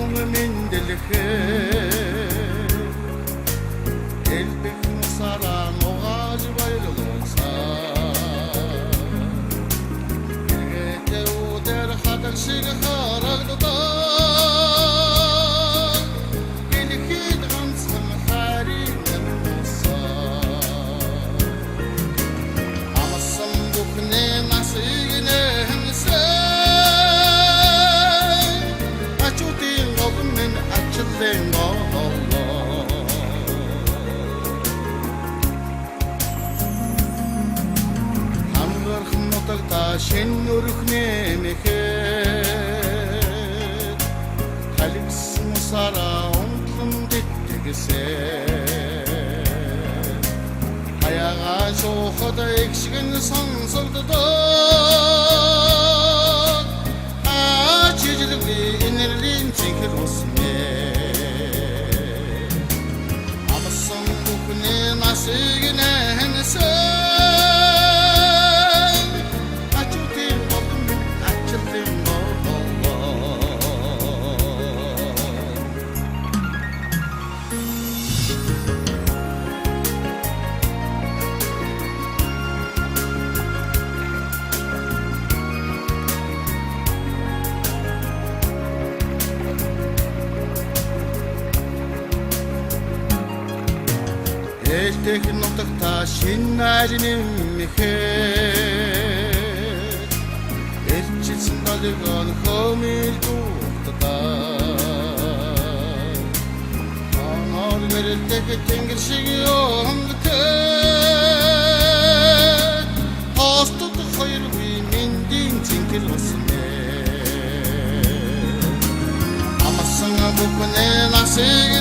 Бүхэн мэндэлэхэд элбэх мусаараа нугааж баярлуулсан. Эргээтэй үүдэр хадаг шиг харагддаг. Дэлхийд ганцхан хайрын нэмсэн. Амсан бүхний насыг нэмсэн. Ачуудын гол минь ачлын голлоо. Хангарах нутагта шин өрх нэмэхэд халигсан усаараа унтлан тэтгэсэн. Хаягаа шуухад их шиг нь сонсогддог. Ач ижлэгний инэрлийн цэнхэр ус мэ. Амсан бүхний насыг нэнсэн. Ачуудын болон минь ачлын болоо. Ээлтэх нутагта шин айл нэмэхэд элчилсэн долгион хөмөл дутдаг. Хоноор гэрэлтэх тэнгэр шиг өнгөтэй. Хостод хоёр үе мэндийн цэнхэр ус мэ. Амарсан бүхний насыг